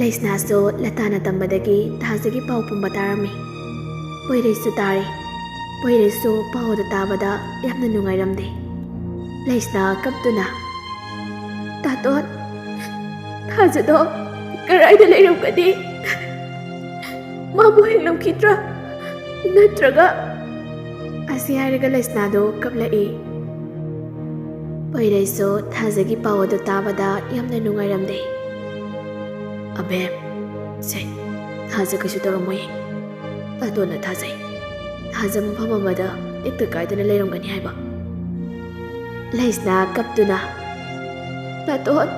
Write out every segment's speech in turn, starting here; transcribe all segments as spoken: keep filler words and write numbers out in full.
ꯂꯩꯁꯅꯥꯁꯨ ꯂꯇꯥꯅ ꯇꯝꯕꯗꯒꯤ ꯊꯥꯖꯒꯤ ꯄꯥꯎ ꯄꯨꯝꯕ ꯇꯥꯔꯝꯃꯤ꯫ ꯄꯣꯏꯔꯩꯁꯨ ꯇꯥꯔꯦ꯫ ꯄꯣꯏꯔꯩꯁꯨ ꯄꯥꯎ ꯑꯗꯨ ꯇꯥꯕꯗ ꯌꯥꯝꯅ ꯅꯨꯡꯉꯥꯏꯔꯝꯗꯦ꯫ ꯂꯩꯁꯅꯥ ꯀꯞꯇꯨꯅ, "ꯇꯥꯇꯣꯟ, ꯊꯥꯖꯗꯣ ꯀꯔꯥꯏꯗ ꯂꯩꯔꯝꯒꯅꯤ? ꯃꯥꯕꯨ ꯍꯤꯡꯂꯝꯈꯤꯗ꯭ꯔꯥ? ꯅꯠꯇ꯭ꯔꯒ?" ꯑꯁꯤ ꯍꯥꯏꯔꯒ ꯂꯩꯁꯅꯥꯗꯨ ꯀꯞꯂꯛꯏ꯫ ꯄꯣꯏꯔꯩꯁꯨ ꯊꯥꯖꯒꯤ ꯄꯥꯎ ꯑꯗꯨ ꯇꯥꯕꯗ ꯌꯥꯝꯅ ꯅꯨꯡꯉꯥꯏꯔꯝꯗꯦ꯫ "ꯑꯕꯦꯝ, ꯁꯦ, ꯊꯥꯖ ꯀꯩꯁꯨ ꯇꯧꯔꯝꯃꯣꯏꯌꯦ꯫ ꯇꯥꯇꯣꯟꯅ ꯊꯥꯖꯩ꯫ ꯊꯥꯖ ꯃꯐꯝ ꯑꯃꯗ ꯇꯦꯛꯇ ꯀꯥꯏꯗꯅ ꯂꯩꯔꯝꯒꯅꯤ ꯍꯥꯏꯕ꯫" ꯂꯩꯁꯅꯥ ꯀꯞꯇꯨꯅ, "ꯇꯥꯇꯣꯟ,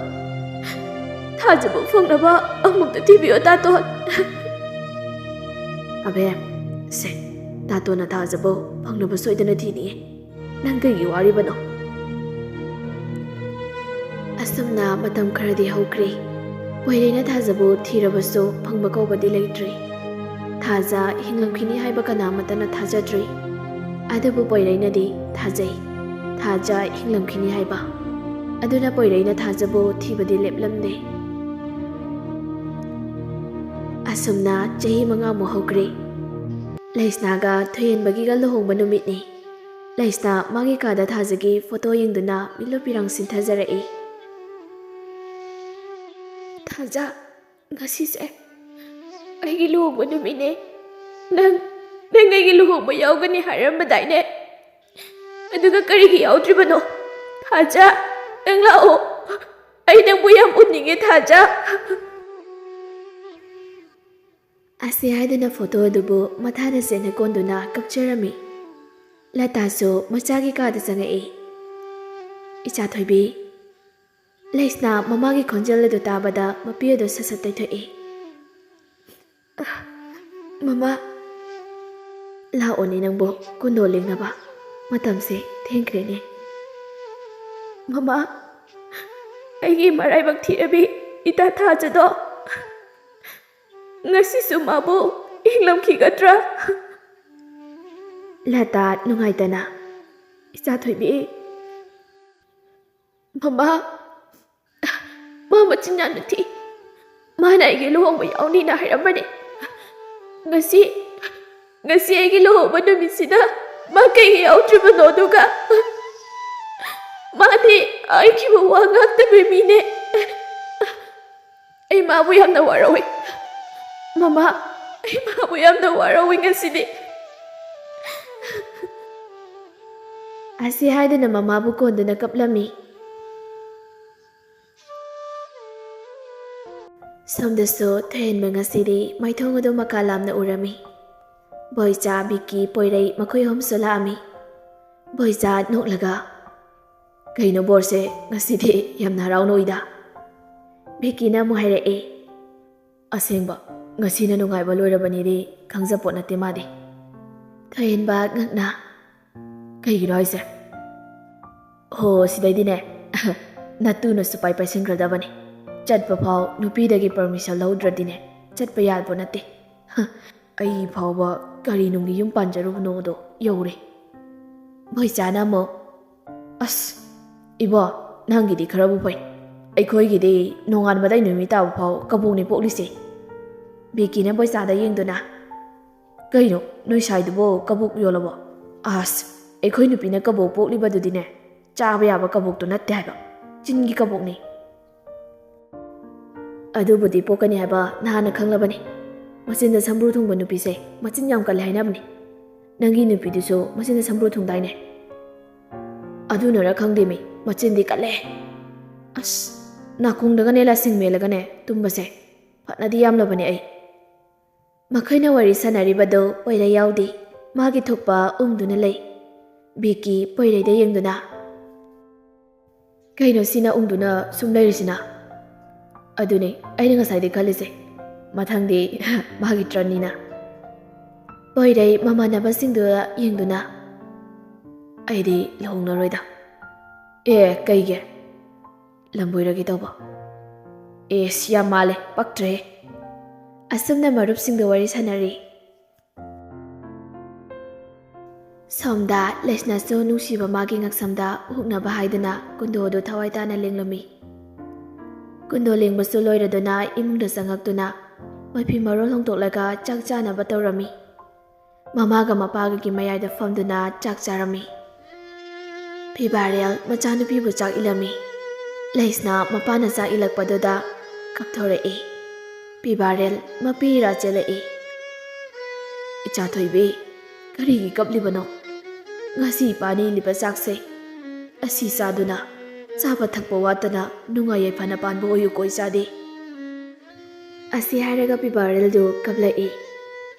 ꯊꯥꯖꯕꯨ ꯐꯪꯅꯕ ꯑꯃꯨꯛꯇ ꯊꯤꯕꯤꯌꯣ, ꯇꯥꯇꯣꯟ꯫" "ꯑꯕꯦꯝ, ꯁꯦ, ꯇꯥꯇꯣꯟꯅ ꯊꯥꯖꯕꯨ ꯐꯪꯅꯕ ꯁꯣꯏꯗꯅ ꯊꯤꯅꯤꯌꯦ꯫ ꯅꯪ ꯀꯩꯒꯤ ꯋꯥꯔꯤꯕꯅꯣ?" ꯑꯁꯨꯝꯅ ꯃꯇꯝ ꯈꯔꯗꯤ ꯍꯧꯈ꯭ꯔꯦ꯫ ꯄꯣꯏꯔꯩꯅ ꯊꯥꯖꯕꯨ ꯊꯤꯔꯕꯁꯨ ꯐꯪꯕ ꯀꯧꯕꯗꯤ ꯂꯩꯇ꯭ꯔꯤ꯫ ꯊꯥꯖ ꯍꯤꯡꯂꯝꯈꯤꯅꯤ ꯍꯥꯏꯕ ꯀꯅꯥꯃꯠꯇꯅ ꯊꯥꯖꯗ꯭ꯔꯤ꯫ ꯑꯗꯨꯕꯨ ꯄꯣꯏꯔꯩꯅꯗꯤ ꯊꯥꯖꯩ, ꯊꯥꯖ ꯍꯤꯡꯂꯝꯈꯤꯅꯤ ꯍꯥꯏꯕ꯫ ꯑꯗꯨꯅ ꯄꯣꯏꯔꯩꯅ ꯊꯥꯖꯕꯨ ꯊꯤꯕꯗꯤ ꯂꯦꯞꯂꯝꯗꯦ꯫ ꯑꯁꯨꯝꯅ ꯆꯍꯤ ꯃꯉꯥꯃꯨꯛ ꯍꯧꯈ꯭ꯔꯦ꯫ ꯂꯩꯁꯅꯥꯒ ꯊꯣꯏꯍꯦꯟꯕꯒꯤꯒ ꯂꯨꯍꯣꯡꯕ ꯅꯨꯃꯤꯠꯅꯤ꯫ ꯂꯩꯁꯅꯥ ꯃꯥꯒꯤ ꯀꯥꯗ ꯊꯥꯖꯒꯤ ꯐꯣꯇꯣ ꯌꯦꯡꯗꯨꯅ ꯃꯤꯠꯂꯨ ꯄꯤꯔꯥꯡ ꯁꯤꯟꯊꯖꯔꯛꯏ꯫ "ꯊꯥꯖ, ꯉꯁꯤꯁꯦ ꯑꯩꯒꯤ ꯂꯨꯍꯣꯡꯕ ꯅꯨꯃꯤꯠꯅꯦ꯫ ꯅꯪ, ꯅꯪ ꯑꯩꯒꯤ ꯂꯨꯍꯣꯡꯕ ꯌꯥꯎꯒꯅꯤ ꯍꯥꯏꯔꯝꯕꯗꯥꯏꯅꯦ? ꯑꯗꯨꯒ ꯀꯔꯤꯒꯤ ꯌꯥꯎꯗ꯭ꯔꯤꯕꯅꯣ? ꯊꯥꯖ, ꯅꯪ ꯂꯥꯛꯑꯣ꯫ ꯑꯩ ꯅꯪꯕꯨ ꯌꯥꯝ ꯎꯅꯤꯡꯉꯦ, ꯊꯥꯖ꯫" ꯑꯁꯤ ꯍꯥꯏꯗꯨꯅ ꯐꯣꯇꯣ ꯑꯗꯨꯕꯨ ꯃꯊꯥꯗ ꯆꯦꯠꯅ ꯀꯣꯟꯗꯨꯅ ꯀꯞꯆꯔꯝꯃꯤ꯫ ꯂꯇꯥꯁꯨ ꯃꯆꯥꯒꯤ ꯀꯥꯗ ꯆꯪꯉꯛꯏ꯫ "ꯏꯆꯥ ꯊꯣꯏꯕꯤ꯫" ꯂꯩꯁꯅꯥ ꯃꯃꯥꯒꯤ ꯈꯣꯟꯖꯦꯜ ꯑꯗꯨ ꯇꯥꯕꯗ ꯃꯄꯤ ꯑꯗꯨ ꯁꯠ ꯁꯠ ꯇꯩꯊꯣꯛꯏ꯫ "ꯃꯃꯥ, ꯂꯥꯛꯑꯣꯅꯦ ꯅꯪꯕꯨ ꯀꯣꯟꯗꯣꯜ ꯂꯦꯡꯅꯕ꯫ ꯃꯇꯝꯁꯦ ꯊꯦꯡꯈ꯭ꯔꯦꯅꯦ꯫" "ꯃꯃꯥ, ꯑꯩꯒꯤ ꯃꯔꯥꯏꯕꯛ ꯊꯤꯔꯕꯤ ꯏꯇꯥ ꯊꯥꯖꯗꯣ ꯉꯁꯤꯁꯨ ꯃꯥꯕꯨ ꯍꯤꯡꯂꯝꯈꯤꯒꯗ꯭ꯔꯥ?" ꯂꯇꯥ ꯅꯨꯡꯉꯥꯏꯇꯅ, "ꯏꯆꯥ ꯊꯣꯏꯕꯤ, ꯃꯃꯥ, ꯃꯥ ꯃꯆꯤꯟ ꯌꯥꯝꯅ ꯊꯤ꯫ ꯃꯥꯅ ꯑꯩꯒꯤ ꯂꯨꯍꯣꯡꯕ ꯌꯥꯎꯅꯤꯅ ꯍꯥꯏꯔꯝꯕꯅꯤ꯫ ꯉꯁꯤ, ꯉꯁꯤ ꯑꯩꯒꯤ ꯂꯨꯍꯣꯡꯕ ꯅꯨꯃꯤꯠꯁꯤꯗ ꯃꯥ ꯀꯩꯒꯤ ꯌꯥꯎꯗ꯭ꯔꯤꯕꯅꯣ? ꯑꯗꯨꯒ ꯃꯥꯗꯤ ꯑꯩꯒꯤꯕꯨ ꯋꯥ ꯉꯥꯡꯗꯕ ꯃꯤꯅꯦ꯫ ꯑꯩ ꯃꯥꯕꯨ ꯌꯥꯝꯅ ꯋꯥꯔꯧꯏ꯫ ꯃꯃꯥ, ꯑꯩ ꯃꯥꯕꯨ ꯌꯥꯝꯅ ꯋꯥꯔꯧꯏ ꯉꯁꯤꯗꯤ꯫ ꯑꯁꯤ ꯍꯥꯏꯗꯨꯅ ꯃꯃꯥꯕꯨ ꯀꯣꯟꯗꯨꯅ ꯀꯞꯂꯝꯃꯤ꯫ ꯁꯣꯝꯗꯁꯨ ꯊꯣꯏꯍꯦꯟꯕ ꯉꯁꯤꯗꯤ ꯃꯥꯏꯊꯣꯡ ꯑꯗꯨ ꯃꯀꯥ ꯂꯥꯝꯅ ꯎꯔꯝꯃꯤ꯫ ꯕꯣꯏꯆꯥ, ꯕꯤꯀꯤ, ꯄꯣꯏꯔꯩ ꯃꯈꯣꯏ ꯑꯍꯨꯝꯁꯨ ꯂꯥꯛꯑꯝꯃꯤ꯫ ꯕꯣꯏꯆꯥ ꯅꯣꯛꯂꯒ, "ꯀꯩꯅꯣ ꯕꯣꯔꯁꯦ, ꯉꯁꯤꯗꯤ ꯌꯥꯝꯅ ꯍꯔꯥꯎꯅ ꯎꯏꯗ?" ꯕꯤꯀꯤꯅ ꯑꯃꯨꯛ ꯍꯥꯏꯔꯛꯑꯦ, "ꯑꯁꯦꯡꯕ, ꯉꯁꯤꯅ ꯅꯨꯡꯉꯥꯏꯕ ꯂꯣꯏꯔꯕꯅꯤꯗꯤ ꯈꯪꯖꯄꯣꯠ ꯅꯠꯇꯦ ꯃꯥꯗꯤ꯫" ꯊꯣꯏꯍꯦꯟꯕ ꯉꯛꯅ, "ꯀꯩꯒꯤꯅꯣ ꯍꯥꯏꯁꯦ?" "ꯍꯣ, ꯁꯤꯗꯩꯗꯤꯅꯦ, ꯅꯇꯨꯅ ꯁꯨꯄꯥꯏ ꯄꯥꯏꯁꯤꯟꯈ꯭ꯔꯗꯕꯅꯤ꯫ ꯆꯠꯄ ꯐꯥꯎ ꯅꯨꯄꯤꯗꯒꯤ ꯄꯔꯃꯤꯁꯟ ꯂꯧꯗ꯭ꯔꯗꯤꯅꯦ, ꯆꯠꯄ ꯌꯥꯕ ꯅꯠꯇꯦ꯫ ꯑꯩ ꯐꯥꯎꯕ ꯀꯔꯤ ꯅꯨꯡꯒꯤ ꯌꯨꯝ ꯄꯥꯟꯖꯔꯨꯕꯅꯣꯗꯣ ꯌꯧꯔꯦ꯫" ꯕꯣꯏꯆꯥꯅ ꯑꯃꯨꯛ, "ꯑꯁ, ꯏꯕꯣ, ꯅꯪꯒꯤꯗꯤ ꯈꯔꯕꯨ ꯐꯩ꯫ ꯑꯩꯈꯣꯏꯒꯤꯗꯤ ꯅꯣꯡꯉꯥꯟꯕꯗꯩ ꯅꯨꯃꯤꯠ ꯇꯥꯕ ꯐꯥꯎ ꯀꯕꯣꯛꯅꯤ ꯄꯣꯛꯂꯤꯁꯦ꯫" ꯕꯤꯀꯤꯅ ꯕꯣꯏꯆꯥꯗ ꯌꯦꯡꯗꯨꯅ, "ꯀꯩꯅꯣ, ꯅꯣꯏ ꯁꯥꯏꯗꯨꯕꯨ ꯀꯕꯣꯛ ꯌꯣꯜꯂꯕꯣ? ꯑꯁ, ꯑꯩꯈꯣꯏ ꯅꯨꯄꯤꯅ ꯀꯕꯣꯛ ꯄꯣꯛꯂꯤꯕꯗꯨꯗꯤꯅꯦ, ꯆꯥꯕ ꯌꯥꯕ ꯀꯕꯣꯛꯇꯨ ꯅꯠꯇꯦ ꯍꯥꯏꯕ, ꯆꯤꯟꯒꯤ ꯀꯕꯣꯛꯅꯤ꯫" "ꯑꯗꯨꯕꯨꯗꯤ ꯄꯣꯛꯀꯅꯤ ꯍꯥꯏꯕ ꯅꯍꯥꯟꯅ ꯈꯪꯂꯕꯅꯤ꯫ ꯃꯆꯤꯟꯗ ꯁꯝꯕ꯭ꯔꯨ ꯊꯨꯡꯕ ꯅꯨꯄꯤꯁꯦ ꯃꯆꯤꯟ ꯌꯥꯝ ꯀꯜꯂꯦ ꯍꯥꯏꯅꯕꯅꯤ꯫ ꯅꯪꯒꯤ ꯅꯨꯄꯤꯗꯨꯁꯨ ꯃꯆꯤꯟꯗ ꯁꯝꯕ꯭ꯔꯨ ꯊꯨꯡꯗꯥꯏꯅꯦ?" "ꯑꯗꯨꯅꯔ ꯈꯪꯗꯦꯃꯤ, ꯃꯆꯤꯟꯗꯤ ꯀꯜꯂꯦ꯫ ꯑꯁ, ꯅꯥꯀꯣꯡꯗꯒꯅꯦ ꯂꯁꯤꯡ ꯃꯦꯜꯂꯒꯅꯦ ꯇꯨꯝꯕꯁꯦ ꯐꯅꯗꯤ ꯌꯥꯝꯂꯕꯅꯦ ꯑꯩ꯫" ꯃꯈꯣꯏꯅ ꯋꯥꯔꯤ ꯁꯥꯟꯅꯔꯤꯕꯗꯨ ꯄꯣꯏꯔꯩ ꯌꯥꯎꯗꯦ꯫ ꯃꯥꯒꯤ ꯊꯣꯛꯄ ꯎꯪꯗꯨꯅ ꯂꯩ꯫ ꯕꯤꯀꯤ ꯄꯣꯏꯔꯩꯗ ꯌꯦꯡꯗꯨꯅ, "ꯀꯩꯅꯣ ꯁꯤꯅ ꯎꯪꯗꯨꯅ ꯁꯨꯝ ꯂꯩꯔꯤꯁꯤꯅ?" "ꯑꯗꯨꯅꯦ ꯑꯩꯅ ꯉꯁꯥꯏꯗꯤ ꯈꯜꯂꯤꯁꯦ, ꯃꯊꯪꯗꯤ ꯃꯥꯒꯤ ꯇ꯭ꯔꯟꯅꯤꯅ꯫" ꯄꯣꯏꯔꯩ ꯃꯃꯥꯟꯅꯕꯁꯤꯡꯗꯨꯗ ꯌꯦꯡꯗꯨꯅ, "ꯑꯩꯗꯤ ꯂꯨꯍꯣꯡꯂꯔꯣꯏꯗ꯫" "ꯑꯦ, ꯀꯩꯒꯤ?" "ꯂꯝꯕꯣꯏꯔꯒꯦ ꯇꯧꯕ꯫" "ꯑꯦꯁ, ꯌꯥꯝ ꯃꯥꯜꯂꯦ, ꯄꯛꯇ꯭ꯔꯦ꯫" ꯑꯁꯨꯝꯅ ꯃꯔꯨꯞꯁꯤꯡꯗ ꯋꯥꯔꯤ ꯁꯥꯟꯅꯔꯤ꯫ ꯁꯣꯝꯗ ꯂꯩꯁꯅꯥꯁꯨ ꯅꯨꯡꯁꯤꯕ ꯃꯥꯒꯤ ꯉꯛꯁꯝꯗ ꯍꯨꯛꯅꯕ ꯍꯥꯏꯗꯨꯅ ꯀꯨꯟꯗꯣꯗꯨ ꯊꯋꯥꯏ ꯇꯥꯅ ꯂꯦꯡꯂꯝꯃꯤ꯫ ꯀꯨꯟꯗꯣ ꯂꯦꯡꯕꯁꯨ ꯂꯣꯏꯔꯗꯨꯅ ꯏꯃꯨꯡꯗ ꯆꯪꯉꯛꯇꯨꯅ ꯃꯐꯤ ꯃꯔꯣꯜ ꯍꯣꯡꯗꯣꯛꯂꯒ ꯆꯥꯛ ꯆꯥꯅꯕ ꯇꯧꯔꯝꯃꯤ꯫ ꯃꯃꯥꯒ ꯃꯄꯥꯒꯒꯤ ꯃꯌꯥꯏꯗ ꯐꯝꯗꯨꯅ ꯆꯥꯛ ꯆꯥꯔꯝꯃꯤ꯫ ꯐꯤꯕꯥꯔꯦꯜ ꯃꯆꯥꯅꯨꯄꯤꯕꯨ ꯆꯥꯛ ꯏꯜꯂꯝꯃꯤ꯫ ꯂꯩꯁꯅꯥ ꯃꯄꯥꯅ ꯆꯥꯛ ꯏꯜꯂꯛꯄꯗꯨꯗ ꯀꯞꯊꯣꯔꯛꯏ꯫ ꯐꯤꯕꯥꯔꯦꯜ ꯃꯄꯤ ꯏꯔꯥ ꯆꯦꯜꯂꯛꯏ꯫ "ꯏꯆꯥ ꯊꯣꯏꯕꯤ, ꯀꯔꯤꯒꯤ ꯀꯞꯂꯤꯕꯅꯣ? ꯉꯁꯤ ꯏꯄꯥꯅ ꯏꯜꯂꯤꯕ ꯆꯥꯛꯁꯦ ꯑꯁꯤ ꯆꯥꯗꯨꯅ ꯆꯥꯕ ꯊꯛꯄ ꯋꯥꯠꯇꯅ ꯅꯨꯡꯉꯥꯏ ꯌꯥꯏꯐꯅ ꯄꯥꯟꯕ ꯑꯣꯏꯌꯨꯀꯣ ꯏꯆꯥꯗꯤ"꯫ ꯑꯁꯤ ꯍꯥꯏꯔꯒ ꯐꯤꯕꯥꯔꯦꯜꯗꯨ ꯀꯞꯂꯛꯏ꯫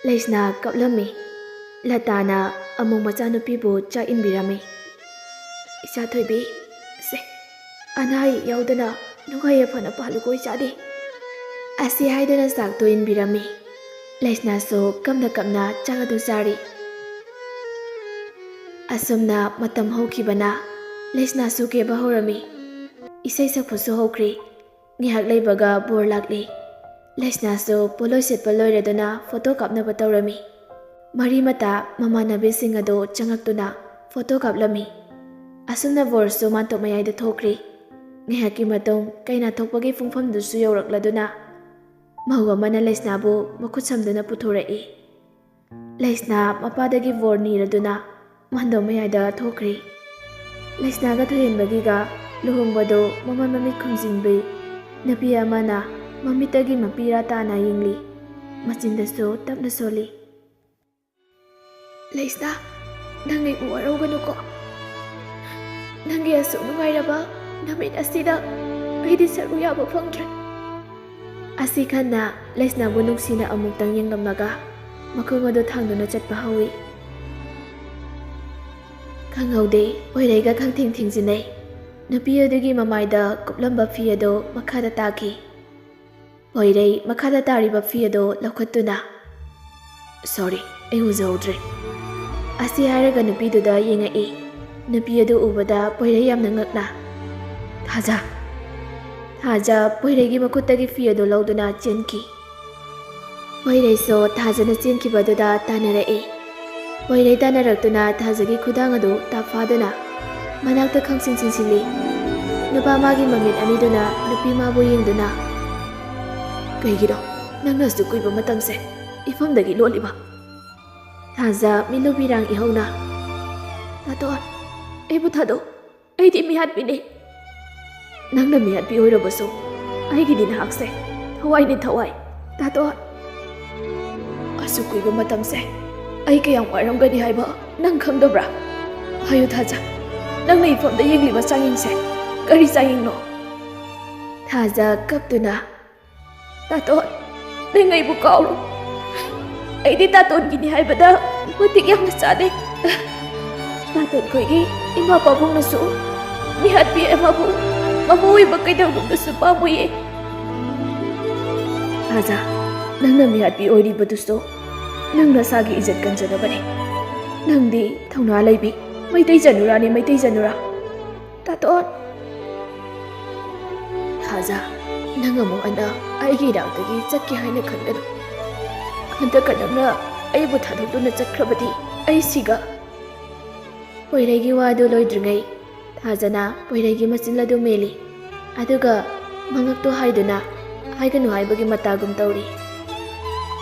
ꯂꯩꯁꯅꯥ ꯀꯞꯂꯝꯃꯤ꯫ ꯂꯇꯥꯅ ꯑꯃꯨꯛ ꯃꯆꯥꯅꯨꯄꯤꯕꯨ ꯆꯥꯛ ꯏꯟꯕꯤꯔꯝꯃꯤ꯫ "ꯏꯆꯥ ꯊꯣꯏꯕꯤ, ꯁꯦ, ꯑꯅꯥ ꯑꯌꯦꯛ ꯌꯥꯎꯗꯅ ꯅꯨꯡꯉꯥꯏ ꯌꯥꯏꯐꯅ ꯄꯥꯜꯂꯨꯀꯣ ꯏꯆꯥꯗꯤ"꯫ ꯑꯁꯤ ꯍꯥꯏꯗꯨꯅ ꯆꯥꯛꯇꯨ ꯏꯟꯕꯤꯔꯝꯃꯤ꯫ ꯂꯩꯁꯅꯥꯁꯨ ꯀꯞꯅ ꯀꯞꯅ ꯆꯥꯛ ꯑꯗꯨ ꯆꯥꯔꯤ꯫ ꯑꯁꯨꯝꯅ ꯃꯇꯝ ꯍꯧꯈꯤꯕꯅ ꯂꯩꯁꯅꯥꯁꯨ ꯀꯦꯕ ꯍꯧꯔꯝꯃꯤ꯫ ꯏꯁꯩ ꯁꯛꯄꯁꯨ ꯍꯧꯈ꯭ꯔꯤ꯫ ꯉꯥꯏꯍꯥꯛ ꯂꯩꯕꯒ ꯕꯣꯔ ꯂꯥꯛꯂꯤ꯫ ꯂꯩꯁꯅꯥꯁꯨ ꯄꯣꯠꯂꯣꯏ ꯁꯦꯠꯄ ꯂꯣꯏꯔꯗꯨꯅ ꯐꯣꯇꯣ ꯀꯥꯞꯅꯕ ꯇꯧꯔꯝꯃꯤ꯫ ꯃꯔꯤ ꯃꯇꯥ ꯃꯃꯥꯟꯅꯕꯤꯁꯤꯡ ꯑꯗꯨ ꯆꯪꯉꯛꯇꯨꯅ ꯐꯣꯇꯣ ꯀꯥꯞꯂꯝꯃꯤ꯫ ꯑꯁꯨꯝꯅ ꯕꯣꯔꯁꯨ ꯃꯥꯟꯇꯣꯞ ꯃꯌꯥꯏꯗ ꯊꯣꯛꯈ꯭ꯔꯤ꯫ ꯉꯥꯏꯍꯥꯛꯀꯤ ꯃꯇꯨꯡ ꯀꯩꯅꯥ ꯊꯣꯛꯄꯒꯤ ꯄꯨꯡꯐꯝꯗꯨꯁꯨ ꯌꯧꯔꯛꯂꯗꯨꯅ ꯃꯧ ꯑꯃꯅ ꯂꯩꯁꯅꯥꯕꯨ ꯃꯈꯨꯠ ꯁꯝꯗꯨꯅ ꯄꯨꯊꯣꯔꯛꯏ꯫ ꯂꯩꯁꯅꯥ ꯃꯄꯥꯗꯒꯤ ꯕꯣꯔ ꯅꯤꯔꯗꯨꯅ ꯃꯥꯟꯗꯣꯞ ꯃꯌꯥꯏꯗ ꯊꯣꯛꯈ꯭ꯔꯤ꯫ ꯂꯩꯁꯅꯥꯒ ꯊꯣꯏꯍꯦꯟꯕꯒꯤꯒ ꯂꯨꯍꯣꯡꯕꯗꯨ ꯃꯃꯥꯏ ꯃꯃꯤꯠ ꯈꯨꯝꯖꯤꯟꯕꯤ꯫ ꯅꯨꯄꯤ ꯑꯃꯅ ꯃꯃꯤꯠꯇꯒꯤ ꯃꯄꯤꯔꯥ ꯇꯥꯅ ꯌꯦꯡꯂꯤ꯫ ꯃꯆꯤꯟꯗꯁꯨ ꯇꯞꯅ ꯁꯣꯜꯂꯤ꯫ "ꯂꯩꯁꯅꯥ, ꯅꯪ ꯑꯩꯕꯨ ꯋꯥꯔꯧꯒꯅꯨꯀꯣ꯫ ꯅꯪꯒꯤ ꯑꯁꯨꯛ ꯅꯨꯡꯉꯥꯏꯔꯕ ꯅꯨꯃꯤꯠ ꯑꯁꯤꯗ ꯑꯩꯗꯤ ꯁꯔꯨꯛ ꯌꯥꯕ ꯐꯪꯗ꯭ꯔꯦ"꯫ ꯑꯁꯤ ꯈꯟꯅ ꯂꯩꯁꯅꯥꯕꯨ ꯅꯨꯡꯁꯤꯅ ꯑꯃꯨꯛꯇꯪ ꯌꯦꯡꯂꯝꯂꯒ ꯃꯈꯣꯡ ꯑꯗꯨ ꯊꯥꯡꯗꯨꯅ ꯆꯠꯄ ꯍꯧꯏ꯫ ꯈꯪꯍꯧꯗꯦ, ꯄꯣꯏꯔꯩꯒ ꯈꯪꯊꯦꯡ ꯊꯦꯡꯖꯤꯟꯅꯩ꯫ ꯅꯨꯄꯤ ꯑꯗꯨꯒꯤ ꯃꯃꯥꯏꯗ ꯀꯨꯞꯂꯝꯕ ꯐꯤ ꯑꯗꯨ ꯃꯈꯥꯗ ꯇꯥꯈꯤ꯫ ꯄꯣꯏꯔꯩ ꯃꯈꯥꯗ ꯇꯥꯔꯤꯕ ꯐꯤ ꯑꯗꯨ ꯂꯧꯈꯠꯇꯨꯅ, "Sorry, ꯑꯩ ꯎꯖꯍꯧꯗ꯭ꯔꯦ"꯫ ꯑꯁꯤ ꯍꯥꯏꯔꯒ ꯅꯨꯄꯤꯗꯨꯗ ꯌꯦꯡꯉꯛꯏ꯫ ꯅꯨꯄꯤ ꯑꯗꯨ ꯎꯕꯗ ꯄꯣꯏꯔꯩ ꯌꯥꯝꯅ ꯉꯛꯅ, "ꯊꯥꯖ!" ꯊꯥꯖ ꯄꯣꯏꯔꯩꯒꯤ ꯃꯈꯨꯠꯇꯒꯤ ꯐꯤ ꯑꯗꯨ ꯂꯧꯗꯨꯅ ꯆꯦꯟꯈꯤ꯫ ꯄꯣꯏꯔꯩꯁꯨ ꯊꯥꯖꯅ ꯆꯦꯟꯈꯤꯕ ꯑꯗꯨꯗ ꯇꯥꯟꯅꯔꯛꯏ꯫ ꯄꯣꯏꯔꯩ ꯇꯥꯟꯅꯔꯛꯇꯨꯅ ꯊꯥꯖꯒꯤ ꯈꯨꯗꯥꯡ ꯑꯗꯨ ꯇꯥꯞ ꯐꯥꯗꯨꯅ ꯃꯅꯥꯛꯇ ꯈꯪꯆꯤꯡ ꯆꯤꯡꯁꯤꯜꯂꯤ꯫ ꯅꯨꯄꯥ ꯃꯥꯒꯤ ꯃꯃꯤꯠ ꯑꯅꯤꯗꯨꯅ ꯅꯨꯄꯤ ꯃꯥꯕꯨ ꯌꯦꯡꯗꯨꯅ, "ꯀꯩꯒꯤꯅꯣ ꯅꯪꯅ ꯑꯁꯨꯛ ꯀꯨꯏꯕ ꯃꯇꯝꯁꯦ ꯏꯐꯝꯗꯒꯤ ꯂꯣꯠꯂꯤꯕ?" ꯊꯥꯖ ꯃꯤꯠꯂꯨꯕꯤꯔꯥꯡ ꯏꯍꯧꯅ, "ꯇꯥꯇꯣꯟ, ꯑꯩꯕꯨ ꯊꯥꯗꯣꯛ, ꯑꯩꯗꯤ ꯃꯤꯍꯥꯠꯄꯤꯅꯤ꯫ ꯅꯪꯅ ꯃꯤꯍꯥꯠꯄꯤ ꯑꯣꯏꯔꯕꯁꯨ ꯑꯩꯒꯤꯗꯤ ꯅꯍꯥꯛꯁꯦ ꯊꯋꯥꯏꯅꯤ, ꯊꯋꯥꯏ꯫ ꯇꯥꯇꯣꯟ, ꯑꯁꯨꯛ ꯀꯨꯏꯕ ꯃꯇꯝꯁꯦ ꯑꯩ ꯀꯌꯥꯝ ꯋꯥꯔꯝꯒꯅꯤ ꯍꯥꯏꯕ ꯅꯪ ꯈꯪꯗꯕ꯭ꯔꯥ? ꯍꯥꯏꯌꯨ ꯊꯥꯖ, ꯅꯪꯅ ꯏꯐꯝꯗ ꯌꯦꯡꯂꯤꯕ ꯆꯥꯡꯌꯦꯡꯁꯦ ꯀꯔꯤ ꯆꯥꯡꯌꯦꯡꯅꯣ?" ꯊꯥꯖ ꯀꯞꯇꯨꯅ, "ꯇꯥꯇꯣꯟ, ꯅꯪ ꯑꯩꯕꯨ ꯀꯥꯎꯔꯣ꯫ ꯑꯩꯗꯤ ꯇꯥꯇꯣꯟꯒꯤꯅꯤ ꯍꯥꯏꯕꯗ ꯃꯇꯤꯛ ꯌꯥꯝꯅ ꯆꯥꯅꯩ꯫ ꯇꯥꯇꯣꯟ ꯈꯣꯏꯒꯤ ꯏꯃꯥ ꯄꯥꯕꯨꯡꯅꯁꯨ ꯃꯤꯍꯥꯠꯄꯤ ꯑꯃꯕꯨ ꯃꯄꯨ ꯑꯣꯏꯕ ꯀꯩꯗꯧꯅꯨꯡꯗꯁꯨ ꯄꯥꯝꯃꯣꯏꯌꯦ꯫ ꯊꯥꯖ, ꯅꯪꯅ ꯃꯤꯍꯥꯠꯄꯤ ꯑꯣꯏꯔꯤꯕꯗꯨꯁꯨ ꯅꯪ ꯅꯁꯥꯒꯤ ꯏꯖꯠ ꯀꯟꯖꯅꯕꯅꯤ꯫ ꯅꯪꯗꯤ ꯊꯧꯅꯥ ꯂꯩꯕꯤ ꯃꯩꯇꯩ ꯖꯅꯨꯔꯥꯅꯤ, ꯃꯩꯇꯩ ꯖꯅꯨꯔꯥ꯫ ꯇꯥꯇꯣꯟ, ꯊꯥꯖ, ꯅꯪ ꯑꯃꯨꯛ ꯍꯟꯅ ꯑꯩꯒꯤ ꯏꯅꯥꯛꯇꯒꯤ ꯆꯠꯀꯦ ꯍꯥꯏꯅ ꯈꯟꯒꯅꯨ꯫ ꯍꯟꯗꯛꯀ ꯅꯪꯅ ꯑꯩꯕꯨ ꯊꯥꯗꯣꯛꯇꯨꯅ ꯆꯠꯈ꯭ꯔꯕꯗꯤ ꯑꯩ ꯁꯤꯒ꯫ ꯄꯣꯏꯔꯩꯒꯤ ꯋꯥꯗꯨ ꯂꯣꯏꯗ꯭ꯔꯤꯉꯩ ꯊꯥꯖꯅ ꯄꯣꯏꯔꯩꯒꯤ ꯃꯆꯤꯟ ꯑꯗꯨ ꯃꯦꯜꯂꯤ꯫ ꯑꯗꯨꯒ ꯃꯉꯛꯇꯨ ꯍꯥꯏꯗꯨꯅ ꯍꯥꯏꯒꯅꯨ ꯍꯥꯏꯕꯒꯤ ꯃꯇꯥꯒꯨꯝ ꯇꯧꯔꯤ꯫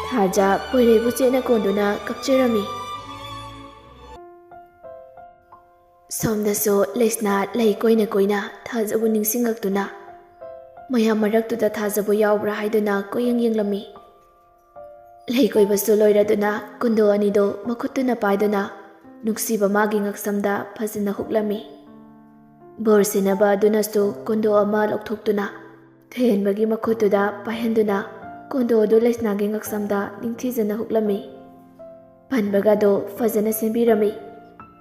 ꯊꯥꯖ ꯄꯣꯏꯔꯩꯕꯨ ꯆꯦꯠꯅ ꯀꯣꯟꯗꯨꯅ ꯀꯞꯆꯔꯝꯃꯤ꯫ ꯁꯣꯝꯗꯁꯨ ꯂꯩꯁꯅꯥ ꯂꯩ ꯀꯣꯏꯅ ꯀꯣꯏꯅ ꯊꯥꯖꯕꯨ ꯅꯤꯡꯁꯤꯡꯂꯛꯇꯨꯅ ꯃꯌꯥꯝ ꯃꯔꯛꯇꯨꯗ ꯊꯥꯖꯕꯨ ꯌꯥꯎꯕ꯭ꯔꯥ ꯍꯥꯏꯗꯨꯅ ꯀꯣꯏꯌꯦꯡ ꯌꯦꯡꯂꯝꯃꯤ꯫ ꯂꯩ ꯀꯣꯏꯕꯁꯨ ꯂꯣꯏꯔꯗꯨꯅ ꯀꯨꯟꯗꯣ ꯑꯅꯤꯗꯣ ꯃꯈꯨꯠꯇꯨꯅ ꯄꯥꯏꯗꯨꯅ ꯅꯨꯡꯁꯤꯕ ꯃꯥꯒꯤ ꯉꯛꯁꯝꯗ ꯐꯖꯅ ꯍꯨꯛꯂꯝꯃꯤ꯫ ꯕꯣꯔ ꯁꯤꯟꯅꯕ ꯑꯗꯨꯅꯁꯨ ꯀꯨꯟꯗꯣ ꯑꯃ ꯂꯧꯊꯣꯛꯇꯨꯅ ꯊꯣꯏꯍꯦꯟꯕꯒꯤ ꯃꯈꯨꯠꯇꯨꯗ ꯄꯥꯏꯍꯟꯗꯨꯅ ꯀꯨꯟꯗꯣ ꯑꯗꯨ ꯂꯩꯁꯅꯥꯒꯤ ꯉꯛꯁꯝꯗ ꯅꯤꯡꯊꯤꯖꯅ ꯍꯨꯛꯂꯝꯃꯤ꯫ ꯄꯟꯕꯒꯗꯣ ꯐꯖꯅ ꯁꯦꯝꯕꯤꯔꯝꯃꯤ꯫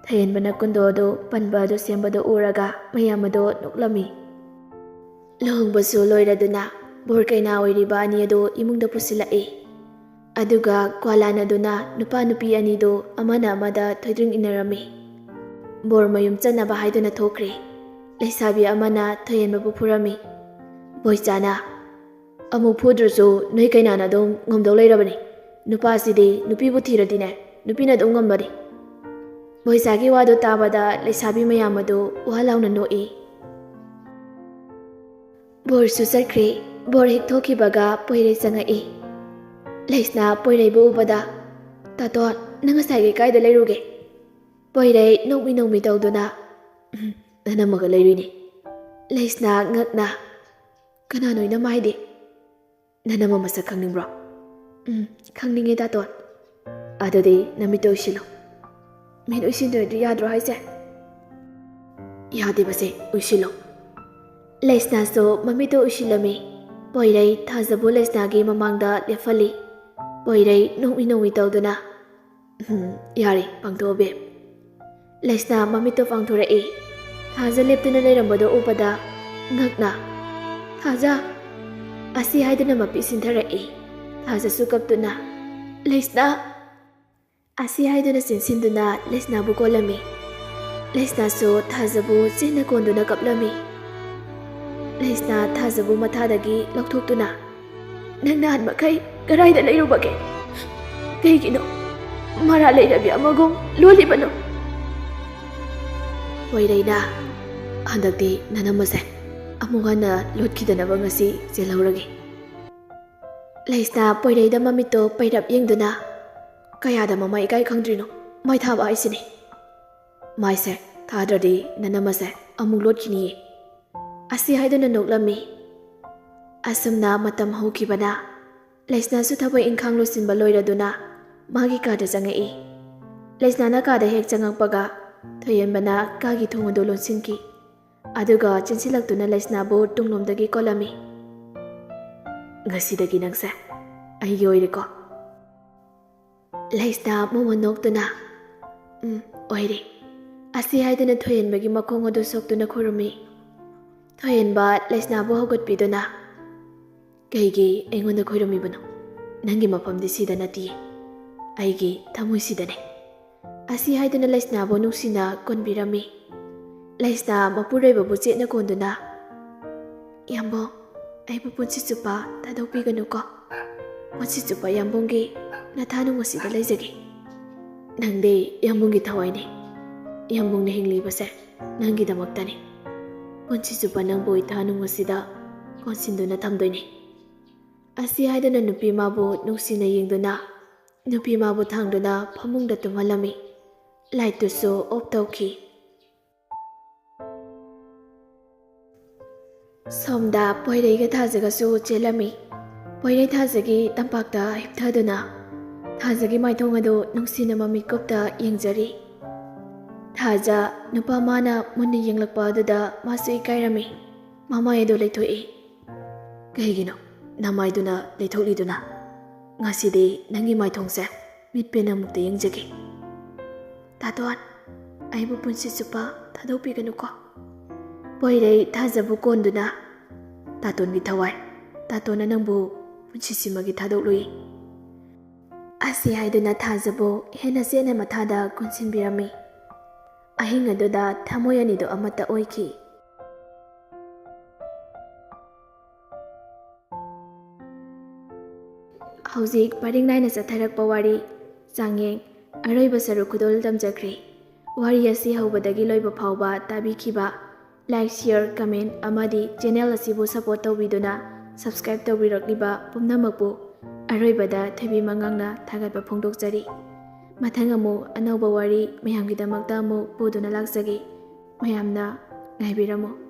ꯊꯣꯏꯍꯦꯟꯕꯅ ꯀꯨꯟꯗꯣ ꯑꯗꯨ ꯄꯟꯕ ꯑꯗꯨ ꯁꯦꯝꯕꯗꯨ ꯎꯔꯒ ꯃꯌꯥꯝ ꯑꯗꯣ ꯅꯣꯛꯂꯝꯃꯤ꯫ ꯂꯨꯍꯣꯡꯕꯁꯨ ꯂꯣꯏꯔꯗꯨꯅ ꯕꯣꯔ ꯀꯩꯅꯥ ꯑꯣꯏꯔꯤꯕ ꯑꯅꯤ ꯑꯗꯨ ꯏꯃꯨꯡꯗ ꯄꯨꯁꯤꯜꯂꯛꯏ꯫ ꯑꯗꯨꯒ ꯀ꯭ꯋꯥꯂꯥꯅꯗꯨꯅ ꯅꯨꯄꯥ ꯅꯨꯄꯤ ꯑꯅꯤꯗꯨ ꯑꯃꯅ ꯑꯃꯗ ꯊꯣꯏꯗ꯭ꯔꯤꯡ ꯏꯟꯅꯔꯝꯃꯤ꯫ ꯕꯣꯔ ꯃꯌꯨꯝ ꯆꯠꯅꯕ ꯍꯥꯏꯗꯨꯅ ꯊꯣꯛꯈ꯭ꯔꯦ꯫ ꯂꯩꯁꯥꯕꯤ ꯑꯃꯅ ꯊꯣꯏꯍꯦꯟꯕꯕꯨ ꯐꯨꯔꯝꯃꯤ꯫ "ꯕꯣꯏꯆꯥꯅ, ꯑꯃꯨꯛ ꯐꯨꯗ꯭ꯔꯁꯨ ꯅꯣꯏ ꯀꯩꯅꯥꯅ ꯑꯗꯨꯝ ꯉꯝꯗꯧ ꯂꯩꯔꯕꯅꯤ꯫ ꯅꯨꯄꯥꯁꯤꯗꯤ ꯅꯨꯄꯤꯕꯨ ꯊꯤꯔꯗꯤꯅꯦ, ꯅꯨꯄꯤꯅ ꯑꯗꯨꯝ ꯉꯝꯕꯅꯤ꯫" ꯕꯣꯏꯆꯥꯒꯤ ꯋꯥꯗꯨ ꯇꯥꯕꯗ ꯂꯩꯁꯥꯕꯤ ꯃꯌꯥꯝ ꯑꯗꯨ ꯋꯥ ꯂꯥꯎꯅ ꯅꯣꯛꯏ꯫ ꯕꯣꯔꯁꯨ ꯆꯠꯈ꯭ꯔꯦ꯫ ꯕꯣꯔ ꯍꯦꯛ ꯊꯣꯛꯈꯤꯕꯒ ꯄꯣꯏꯔꯩ ꯆꯪꯉꯛꯏ꯫ ꯂꯩꯁꯅꯥ ꯄꯣꯏꯔꯩꯕꯨ ꯎꯕꯗ, "ꯇꯥꯇꯣꯟ, ꯅꯪ ꯉꯁꯥꯏꯒꯩ ꯀꯥꯏꯗ ꯂꯩꯔꯨꯒꯦ?" ꯄꯣꯏꯔꯩ ꯅꯣꯛꯃꯤ ꯅꯣꯛꯃꯤ ꯇꯧꯗꯨꯅ, "ꯎꯝ, ꯅꯅꯝꯃꯒ ꯂꯩꯔꯨꯏꯅꯦ꯫" ꯂꯩꯁꯅꯥ ꯉꯛꯅ, "ꯀꯅꯥꯅꯣ ꯏꯅꯝꯃ ꯍꯥꯏꯗꯤ? ꯅꯅꯝꯃ ꯃꯁꯛ ꯈꯪꯅꯤꯡꯕ꯭ꯔꯣ?" "ꯎꯝ, ꯈꯪꯅꯤꯡꯉꯦ ꯇꯥꯇꯣꯟ꯫" "ꯑꯗꯨꯗꯤ ꯅꯃꯤꯠꯇꯣ ꯎꯏꯁꯤꯜꯂꯣ꯫" "ꯃꯤꯠ ꯎꯏꯁꯤꯟꯗ꯭ꯔꯗꯤ ꯌꯥꯗ꯭ꯔꯣ ꯍꯥꯏꯁꯦ?" "ꯌꯥꯗꯦꯕꯁꯦ, ꯎꯏꯁꯤꯜꯂꯣ꯫" ꯂꯩꯁꯅꯥꯁꯨ ꯃꯃꯤꯠꯇꯣ ꯎꯏꯁꯤꯜꯂꯝꯃꯤ꯫ ꯄꯣꯏꯔꯩ ꯊꯥꯖꯕꯨ ꯂꯩꯁꯅꯥꯒꯤ ꯃꯃꯥꯡꯗ ꯂꯦꯞꯍꯜꯂꯤ꯫ ꯄꯣꯏꯔꯩ ꯅꯣꯛꯃꯤ ꯅꯣꯛꯃꯤ ꯇꯧꯗꯨꯅ, "ꯎꯝ, ꯌꯥꯔꯦ, ꯄꯥꯡꯊꯣꯛꯑꯣ ꯕꯦꯝ꯫" ꯂꯩꯁꯅꯥ ꯃꯃꯤꯠꯇꯣ ꯄꯥꯡꯊꯣꯔꯛꯏ꯫ ꯊꯥꯖ ꯂꯦꯞꯇꯨꯅ ꯂꯩꯔꯝꯕꯗꯣ ꯎꯕꯗ ꯉꯛꯅ, "ꯊꯥꯖ!" ꯑꯁꯤ ꯍꯥꯏꯗꯨꯅ ꯃꯄꯤ ꯁꯤꯟꯊꯔꯛꯏ꯫ ꯊꯥꯖꯁꯨ ꯀꯞꯇꯨꯅ, "ꯂꯩꯁꯅꯥ!" ꯑꯁꯤ ꯍꯥꯏꯗꯨꯅ ꯆꯦꯟꯁꯤꯟꯗꯨꯅ ꯂꯩꯁꯅꯥꯕꯨ ꯀꯣꯜꯂꯝꯃꯤ꯫ ꯂꯩꯁꯅꯥꯁꯨ ꯊꯥꯖꯕꯨ ꯆꯦꯟꯅ ꯀꯣꯟꯗꯨꯅ ꯀꯞꯂꯝꯃꯤ꯫ ꯂꯩꯁꯅꯥ ꯊꯥꯖꯕꯨ ꯃꯊꯥꯗꯒꯤ ꯂꯧꯊꯣꯛꯇꯨꯅ, "ꯅꯪ ꯅꯍꯥꯟ ꯃꯈꯩ ꯀꯗꯥꯏꯗ ꯂꯩꯔꯨꯕꯒꯦ? ꯀꯩꯒꯤꯅꯣ ꯃꯔꯥ ꯂꯩꯔꯕꯤ ꯑꯃꯒꯨꯝ ꯂꯣꯜꯂꯤꯕꯅꯣ?" ꯄꯣꯏꯔꯩꯅ, "ꯍꯟꯗꯛꯇꯤ ꯅꯅꯝꯃꯁꯦ ꯑꯃꯨꯛ ꯍꯟꯅ ꯂꯣꯠꯈꯤꯗꯅꯕ ꯉꯁꯤ ꯆꯦꯜꯍꯧꯔꯒꯦ꯫" ꯂꯩꯁꯅꯥ ꯄꯣꯏꯔꯩꯗ ꯃꯃꯤꯠꯇꯣ ꯄꯩꯔꯞ ꯌꯦꯡꯗꯨꯅ, "ꯀꯌꯥꯗ ꯃꯃꯥ ꯏꯀꯥꯏ ꯈꯪꯗ꯭ꯔꯤꯅꯣ? ꯃꯥꯏ ꯊꯥꯕ ꯍꯥꯏꯁꯤꯅꯤ꯫ ꯃꯥꯏꯁꯦ ꯊꯥꯗ꯭ꯔꯗꯤ ꯅꯅꯝꯃꯁꯦ ꯑꯃꯨꯛ ꯂꯣꯠꯈꯤꯅꯤꯌꯦ꯫" ꯑꯁꯤ ꯍꯥꯏꯗꯨꯅ ꯅꯣꯛꯂꯝꯃꯤ꯫ ꯑꯁꯨꯝꯅ ꯃꯇꯝ ꯍꯧꯈꯤꯕꯅ ꯂꯩꯁꯅꯥꯁꯨ ꯊꯕꯛ ꯏꯪꯈꯥꯡ ꯂꯣꯏꯁꯤꯟꯕ ꯂꯣꯏꯔꯗꯨꯅ ꯃꯥꯒꯤ ꯀꯥꯗ ꯆꯪꯉꯛꯏ꯫ ꯂꯩꯁꯅꯥꯅ ꯀꯥꯗ ꯍꯦꯛ ꯆꯪꯉꯛꯄꯒ ꯊꯣꯏꯍꯦꯟꯕꯅ ꯀꯥꯒꯤ ꯊꯣꯡ ꯑꯗꯨ ꯂꯣꯟꯁꯤꯟꯈꯤ꯫ ꯑꯗꯨꯒ ꯆꯦꯟꯁꯤꯜꯂꯛꯇꯨꯅ ꯂꯩꯁꯅꯥꯕꯨ ꯇꯨꯡꯂꯣꯝꯗꯒꯤ ꯀꯣꯜꯂꯝꯃꯤ꯫ "ꯉꯁꯤꯗꯒꯤ ꯅꯪꯁꯦ ꯑꯩꯒꯤ ꯑꯣꯏꯔꯦꯀꯣ?" ꯂꯩꯁꯅꯥ ꯃꯣꯃꯣꯟ ꯅꯣꯛꯇꯨꯅ, "ꯎꯝ, ꯑꯣꯏꯔꯦ꯫" ꯑꯁꯤ ꯍꯥꯏꯗꯨꯅ ꯊꯣꯏꯍꯦꯟꯕꯒꯤ ꯃꯈꯣꯡ ꯑꯗꯨ ꯁꯣꯛꯇꯨꯅ ꯈꯨꯔꯨꯝꯃꯤ꯫ ꯊꯣꯏꯍꯦꯟꯕ ꯂꯩꯁꯅꯥꯕꯨ ꯍꯧꯒꯠꯄꯤꯗꯨꯅ, "ꯀꯩꯒꯤ ꯑꯩꯉꯣꯟꯗ ꯈꯣꯏꯔꯝꯃꯤꯕꯅꯣ? ꯅꯪꯒꯤ ꯃꯐꯝꯗꯤ ꯁꯤꯗ ꯅꯠꯇꯤꯌꯦ, ꯑꯩꯒꯤ ꯊꯃꯣꯏꯁꯤꯗꯅꯦ꯫" ꯑꯁꯤ ꯍꯥꯏꯗꯨꯅ ꯂꯩꯁꯅꯥꯕꯨ ꯅꯨꯡꯁꯤꯅ ꯀꯣꯟꯕꯤꯔꯝꯃꯤ꯫ ꯂꯩꯁꯅꯥ ꯃꯄꯨꯔꯣꯏꯕꯕꯨ ꯆꯦꯠꯅ ꯀꯣꯟꯗꯨꯅ, "ꯌꯥꯝꯕꯨꯡ, ꯑꯩꯕꯨ ꯄꯨꯟꯁꯤ ꯆꯨꯞꯄ ꯊꯥꯗꯣꯛꯄꯤꯒꯅꯨꯀꯣ꯫ ꯄꯨꯟꯁꯤ ꯆꯨꯞꯄ ꯌꯥꯝꯕꯨꯡꯒꯤ ꯅꯊꯥ ꯅꯨꯡ ꯑꯁꯤꯗ ꯂꯩꯖꯒꯦ꯫ ꯅꯪꯗꯤ ꯌꯥꯝꯕꯨꯡꯒꯤ ꯊꯋꯥꯏꯅꯤ꯫ ꯌꯥꯝꯕꯨꯡꯅ ꯍꯤꯡꯂꯤꯕꯁꯦ ꯅꯪꯒꯤꯗꯃꯛꯇꯅꯤ꯫ ꯄꯨꯟꯁꯤ ꯆꯨꯞꯄ ꯅꯪꯕꯨ ꯏꯊꯥ ꯅꯨꯡ ꯑꯁꯤꯗ ꯀꯣꯟꯁꯤꯟꯗꯨꯅ ꯊꯝꯗꯣꯏꯅꯤ꯫ ꯑꯁꯤ ꯍꯥꯏꯗꯨꯅ ꯅꯨꯄꯤ ꯃꯥꯕꯨ ꯅꯨꯡꯁꯤꯅ ꯌꯦꯡꯗꯨꯅ ꯅꯨꯄꯤ ꯃꯥꯕꯨ ꯊꯥꯡꯗꯨꯅ ꯐꯃꯨꯡꯗ ꯇꯨꯝꯍꯜꯂꯝꯃꯤ꯫ ꯂꯥꯏꯠꯇꯨꯁꯨ ꯑꯣꯐ ꯇꯧꯈꯤ꯫ ꯁꯣꯝꯗ ꯄꯣꯏꯔꯩꯒ ꯊꯥꯖꯒꯁꯨ ꯆꯦꯜꯂꯝꯃꯤ꯫ ꯄꯣꯏꯔꯩ ꯊꯥꯖꯒꯤ ꯇꯝꯄꯥꯛꯇ ꯍꯤꯞꯊꯗꯨꯅ ꯊꯥꯖꯒꯤ ꯃꯥꯏꯊꯣꯡ ꯑꯗꯨ ꯅꯨꯡꯁꯤꯅ ꯃꯃꯤꯠꯀꯨꯞꯇ ꯌꯦꯡꯖꯔꯤ꯫ ꯊꯥꯖ ꯅꯨꯄꯥ ꯃꯥꯅ ꯃꯨꯟꯅ ꯌꯦꯡꯂꯛꯄ ꯑꯗꯨꯗ ꯃꯥꯁꯨ ꯏꯀꯥꯏꯔꯝꯃꯤ꯫ ꯃꯃꯥꯏ ꯑꯗꯨ ꯂꯩꯊꯣꯛꯏ꯫ "ꯀꯩꯒꯤꯅꯣ ꯅꯃꯥꯏꯗꯨꯅ ꯂꯩꯊꯣꯛꯂꯤꯗꯨꯅ? ꯉꯁꯤꯗꯤ ꯅꯪꯒꯤ ꯃꯥꯏꯊꯣꯡꯁꯦ ꯃꯤꯠ ꯄꯦꯟꯅ ꯑꯃꯨꯛꯇ ꯌꯦꯡꯖꯒꯦ꯫ ꯇꯥꯇꯣꯟ, ꯑꯩꯕꯨ ꯄꯨꯟꯁꯤ ꯆꯨꯞꯄ ꯊꯥꯗꯣꯛꯄꯤꯒꯅꯨꯀꯣ꯫" ꯄꯣꯏꯔꯩ ꯊꯥꯖꯕꯨ ꯀꯣꯟꯗꯨꯅ, "ꯇꯥꯇꯣꯟꯒꯤ ꯊꯋꯥꯏ, ꯇꯥꯇꯣꯟꯅ ꯅꯪꯕꯨ ꯄꯨꯟꯁꯤꯁꯤꯃꯒꯤ ꯊꯥꯗꯣꯛꯂꯨꯏ꯫" ꯑꯁꯤ ꯍꯥꯏꯗꯨꯅ ꯊꯥꯖꯕꯨ ꯍꯦꯟꯅ ꯆꯦꯠꯅ ꯃꯊꯥꯗ ꯀꯣꯟꯁꯤꯟꯕꯤꯔꯝꯃꯤ꯫ ꯑꯍꯤꯡ ꯑꯗꯨꯗ ꯊꯃꯣꯏ ꯑꯅꯤꯗꯨ ꯑꯃꯠꯇ ꯑꯣꯏꯈꯤ꯫ ꯍꯧꯖꯤꯛ ꯄꯔꯤꯡ ꯅꯥꯏꯅ ꯆꯠꯊꯔꯛꯄ ꯋꯥꯔꯤ ꯆꯥꯡꯌꯦꯡ ꯑꯔꯣꯏꯕ ꯁꯔꯨꯛ ꯈꯨꯗꯣꯜ ꯇꯝꯖꯈ꯭ꯔꯦ꯫ ꯋꯥꯔꯤ ꯑꯁꯤ ꯍꯧꯕꯗꯒꯤ ꯂꯣꯏꯕ ꯐꯥꯎꯕ ꯇꯥꯕꯤꯈꯤꯕ, like, share, comment ꯑꯃꯗꯤ channel ꯑꯁꯤꯕꯨ support ꯇꯧꯕꯤꯗꯨꯅ subscribe ꯇꯧꯕꯤꯔꯛꯂꯤꯕ ꯄꯨꯝꯅꯃꯛꯄꯨ ꯑꯔꯣꯏꯕꯗ ꯊꯣꯏꯕꯤ ꯃꯉꯥꯡꯅ ꯊꯥꯒꯠꯄ ꯐꯣꯡꯗꯣꯛꯆꯔꯤ꯫ ꯃꯊꯪ ꯑꯃꯨꯛ ꯑꯅꯧꯕ ꯋꯥꯔꯤ ꯃꯌꯥꯝꯒꯤꯗꯃꯛꯇ ꯑꯃꯨꯛ ꯄꯨꯗꯨꯅ ꯂꯥꯛꯆꯒꯦ꯫ ꯃꯌꯥꯝꯅ ꯉꯥꯏꯕꯤꯔꯝꯃꯨ꯫